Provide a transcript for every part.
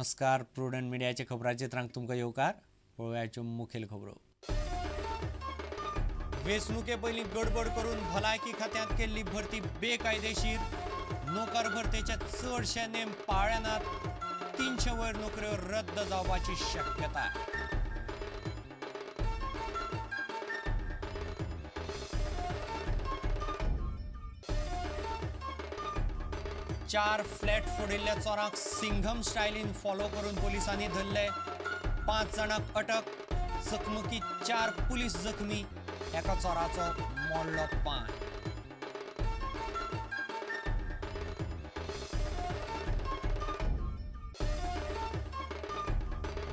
नमस्कार. प्रुडंट मिडियाचे खबराचित्रांक तुमकां येवकार. पळोवयाच्यो मुखेल खबरो. वेंचणुके पयलीं गडबड करून भलायकी खात्यांत केल्ली भरती बेकायदेशीर. नोकर भरतेचे चडशे नेम पाळ्ळे नात. 300 वयर नोकऱ्यो रद्द जावपाची शक्यताय. चार फ्लॅट फोडिल्ल्या चोरांक सिंघम स्टायलीन फॉलो करून पोलिसांनी धरले. 5 जाणांक अटक. चकमकीत 4 पुलीस जखमी. एका चोराचो मोडलो पांय.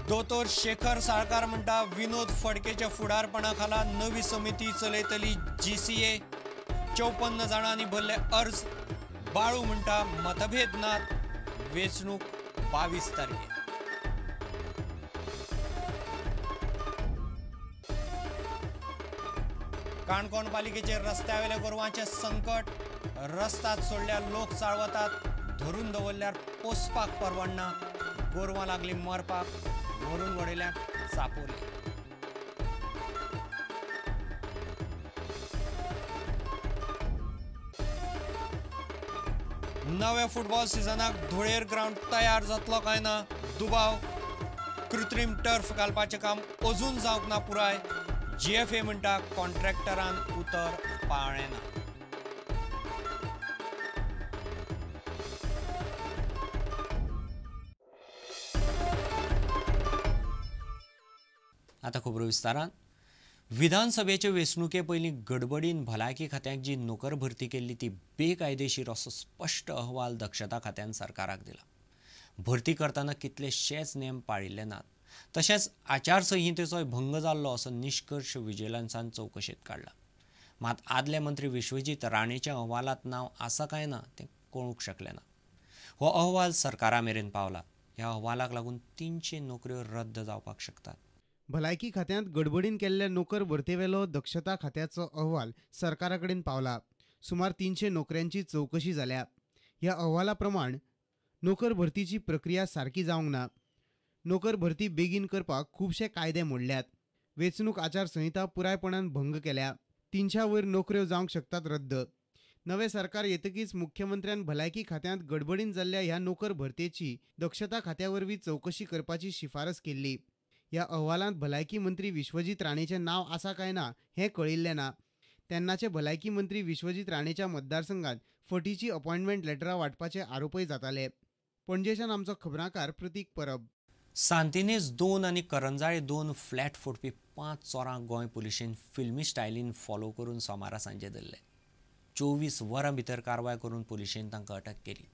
दोतोर शेखर साळकार म्हणटा विनोद फडकेच्या फुडारपणा खाला नवी समिती चलयतली जीसीए. 54 जाणांनी भरले अर्ज. बाळू म्हणटा मतभेद नात. वेंचणूक 22 तारखे. काणकोण पालिकेचेर रस्त्यावेल्या गोरवांचें संकट. रस्ताद सोडल्यार लोक चाळवतात. धरून दवरल्यार पोसपाक परवडना. गोरवां लागली मरपाक. व्हरून वडयल्यार चापोली. नव्या फुटबॉल सिजनाक धुळेर ग्रावंड तयार जातलो काय ना दुबाव. कृत्रीम टर्फ घालपाचें काम अजून जावंक ना पुराय. जीएफए म्हणटा कॉन्ट्रॅक्टरान उतर पाळ्ळें ना. आतां खबरो विस्तारान. विधानसभेचे वेंचणुके पयलीं गडबडीन भलायकी खात्याक जी नोकर भरती केल्ली ती बेकायदेशीर असो स्पश्ट अहवाल दक्षता खात्यान सरकाराक दिला. भरती करतना कितलेशेच नेम पाळिल्ले नात. तशेंच आचारसंहितेचोय भंग जाल्लो असो निश्कर्श विजिलन्सान चवकशेंत काडला. मात आदले मंत्री विश्वजीत राणेच्या अहवालांत नांव आसा काय ना तें कळूंक शकलें ना. हो अहवाल सरकारा मेरेन पावला. ह्या अहवालाक लागून 300 नोकऱ्यो रद्द जावपाक शकतात. भलायकी खात्यांत गडबडीन केल्ल्या नोकर भरतेवेलो दक्षता खात्याचो अहवाल सरकारा कडेन पावला. सुमार 300 नोकऱ्यांची चवकशी जाल्या. ह्या अहवाला प्रमाण नोकर भरतीची प्रक्रिया सारकी जावंक ना. नोकर भरती बेगीन करपाक खुबशे कायदे मोडल्यात. वेंचणूक आचारसंहिता पुरायपणान भंग केल्या. 300 वयर नोकऱ्यो जावंक शकतात रद्द. नवें सरकार येतकीच मुख्यमंत्र्यान भलायकी खात्यांत गडबडीन जाल्ल्या ह्या नोकर भरतेची दक्षता खात्या वरवीं चवकशी करपाची शिफारस केल्ली. ह्या अहवालांत भलायकी मंत्री विश्वजीत राणेचें नांव आसा काय ना हें कळिल्लें ना. तेन्नाचे भलायकी मंत्री विश्वजीत राणेच्या मतदारसंघात फटीची अपॉयंटमेंट लेटरां वांटपाचे आरोपय जाताले. पणजेच्यान आमचो खबराकार प्रतीक परब. सांतिनेज 2 आनी करंजाळे 2 फ्लॅट फोडपी 5 चोरांक गोंय पुलिशेन फिल्मी स्टायलीन फॉलो करून सोमारा सांजे धरले. 24 वरां भितर कारवाय करून पुलिशेन तांकां अटक केली.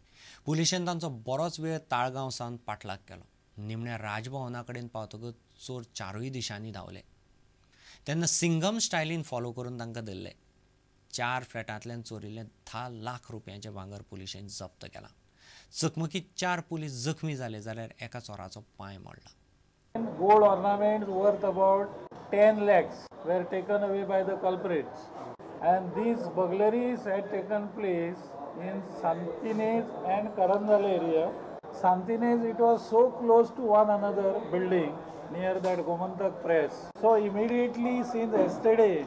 पुलिशेन तांचो बरोच वेळ ताळगांव सावन पाठलाग केलो. निमण्या राजभवना कडेन पावतकच चोर 4 दिशांनी धांवले. तेन्ना सिंघम स्टायलीन फॉलो करून तांकां धरले. 4 फ्लॅटांतल्यान चोरिल्लें 10 लाख रुपयांचें भांगर पुलिशेन जप्त केलां. चकमकीत 4 पुलीस जखमी जाले जाल्यार एका चोराचो पांय मोडला. Gold ornaments worth about 10 lakhs were taken away by the culprits, and these burglaries had taken place in Santinez and Karanzale area. Santinez, it was so close to one another building near that Gomantak Press. So immediately since yesterday,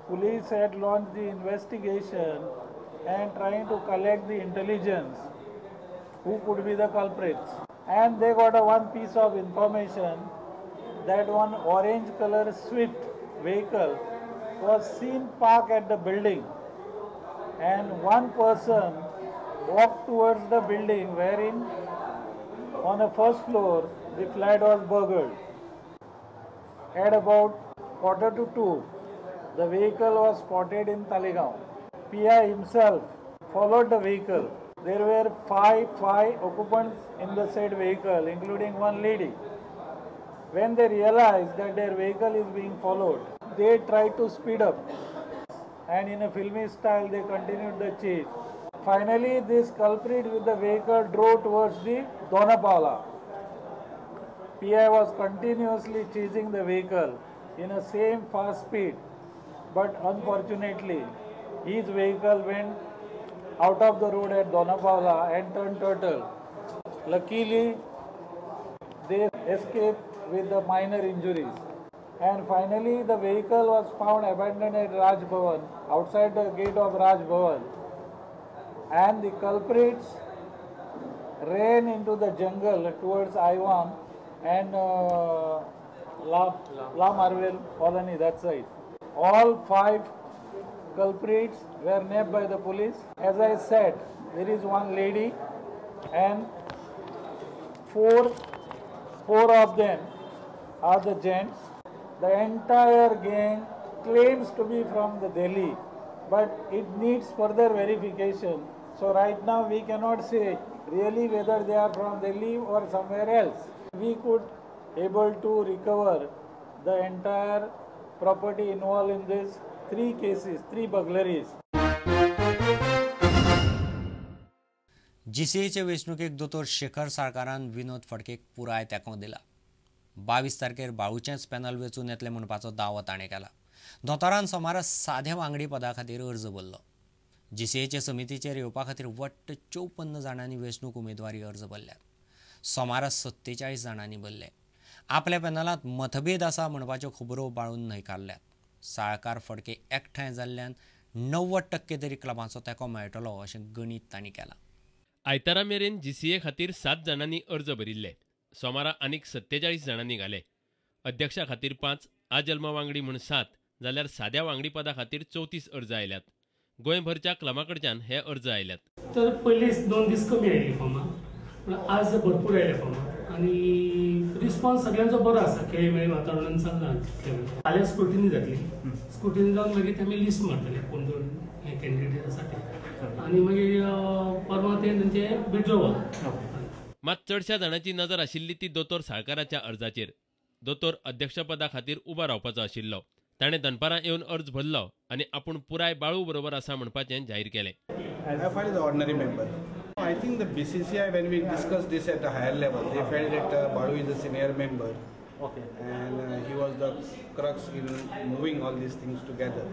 police had launched the investigation and trying to collect the intelligence who could be the culprits. And they got a one piece of information that one orange color Swift vehicle was seen parked at the building, and one person walked towards the building wherein on the first floor the flat was burgled. At about 1:45, the vehicle was spotted in Talegaon. PI himself followed the vehicle. There were five occupants in the said vehicle, including one lady. When they realized that their vehicle is being followed, they tried to speed up, and in a filmy style they continued the chase. Finally, this culprit with the vehicle drove towards the Dona Paula. PI was continuously chasing the vehicle in a same fast speed, but unfortunately, his vehicle went out of the road at Dona Paula and turned turtle. Luckily, escaped with the minor injuries. And finally, the vehicle was found abandoned at Raj Bhavan, outside the gate of Raj Bhavan. And the culprits ran into the jungle towards Ivan and La Marvel Colony, that side. All 5 culprits were nabbed by the police. As I said, there is one lady and four of them are the gents. The entire gang claims to be from the Delhi, but it needs further verification. So right now we cannot say really whether they are from Delhi or somewhere else. We could able to recover the entire property involved in this 3 cases, 3 burglaries. जीसीएचे वेंचणुकेक दोतोर शेखर साळकारान विनोद फडकेक पुराय तेंको दिला. 22 तारखेर बाळूचेंच panel वेंचून येतलें म्हणपाचो दावो ताणें केला. दोतोरान सोमारा साध्या वांगडी पदा खातीर अर्ज भरलो. जीसीएचे समितीचेर येवपा खातीर वट्ट 54 जाणांनी वेंचणूक उमेदवारी अर्ज भरल्यात. सोमारा 47 जाणांनी भरले. आपल्या पॅनलांत मतभेद आसा म्हणपाच्यो खबरो बाळून न्हयकारल्यात. साळकार फडके एकठांय जाल्ल्यान 90% तरी क्लबांचो तेंको मेळटलो अशें गणीत तांणी केलां. आयतारा मेरेन जीसीए खातीर 7 जाणांनी अर्ज भरिल्ले. सोमारा आनीक 47 जाणांनी घाले. अध्यक्षा खातीर 5, आजल्म वांगडी म्हूण 7 जाल्यार साद्या वांगडीपदा खातीर 34 अर्ज आयल्यात. गोंयभरच्या क्लबा कडच्यान हे अर्ज आयल्यात. तर पयलीं 2 दीस कमी आयली फॉर्मां, पूण आज भरपूर आयले फॉर्मां आनी रिस्पॉन्स सगळ्यांचो बरो आसा. खेळमेळी वातावरणान चल्लां. फाल्यां स्क्रुटिनी जातली. स्क्रुटिनी जावन मागीर आमी लिस्ट मारतले कोण कोण हे कॅन्डिडेट आसा ते, आनी मागीर परवां ते तांचे विड्रॉवल. मात चडशा जाणांची नजर आशिल्ली ती दोतोर साळकाराच्या अर्जाचेर. दोतोर अध्यक्षपदा खातीर उबो रावपाचो आशिल्लो. ताणें दनपारां येवन अर्ज भरलो आनी आपूण पुराय बाळू बरोबर आसा म्हणपाचें जाहीर केलें. I filed as an ordinary member. I think the BCCI, when we discussed this at a higher level, they felt that Balu is a senior member. Okay. And he was the crux in moving all these things together.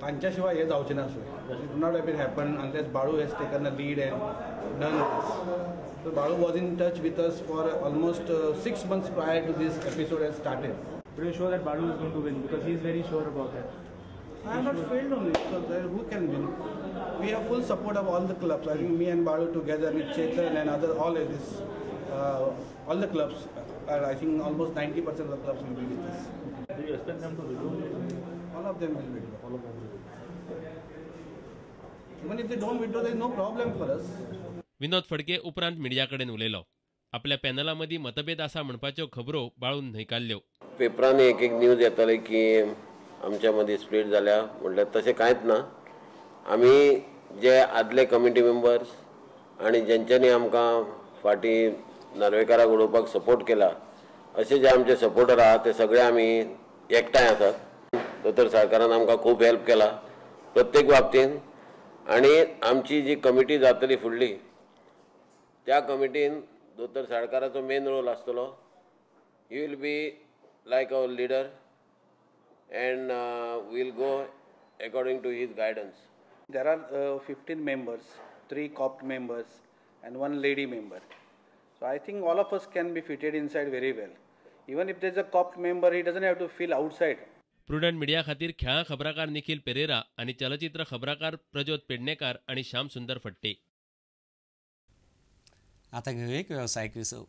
तांच्या शिवाय हे जावचें नासलें. It would not have been happened unless Balu has taken the lead and done this. So Balu was in touch with us for almost 6 months prior to this episode has started. But you're sure that Balu is going to win because he is very sure about that. I have not failed on it, so who can win? We have full support of all the clubs. I think me and Balu together with Chetan and other, all of this, all the clubs, I think almost 90% of the clubs will be with us. Do you expect them to withdraw? All of them will withdraw. All of them will withdraw. Even if they don't withdraw, there is no problem for us. Vinod Phadke उपरांत media कडेन उलयलो. आपल्या पॅनला मदीं मतभेद आसा म्हणपाच्यो खबरो बाळून न्हयकारल्यो. पेपरांनी एक एक न्यूज येताले की आमच्या मदीं स्प्लीट जाल्या, म्हटल्यार तशें कांयच ना. आमी जे आदले कमिटी मेंबर्स आनी जेंच्यांनी आमकां फाटीं नार्वेकाराक उडोवपाक सपोर्ट केला अशे जे आमचे सपोर्टर आहा ते सगळे आमी एकठांय आसात. दोतोर साळकारान आमकां खूब हेल्प केला प्रत्येक बाबतीन, आनी आमची जी कमिटी जातली फुडली त्या कमिटीन दोतोर साळकाराचो मेन रोल आसतलो. He will be like our leader and we'll go according to his guidance. There are 15 members, 3 co-opt members and 1 lady member. So I think all of us can be fitted inside very well. Even if there is a co-opt member, he doesn't have to feel outside. Prudent media खातीर खेळां खबराकार निखिल पेरेरा आनी चलचित्र खबराकार प्रज्योत पेडणेकार आनी श्याम सुंदर फट्टे. आता घेऊया एक व्यावसायिक विसव.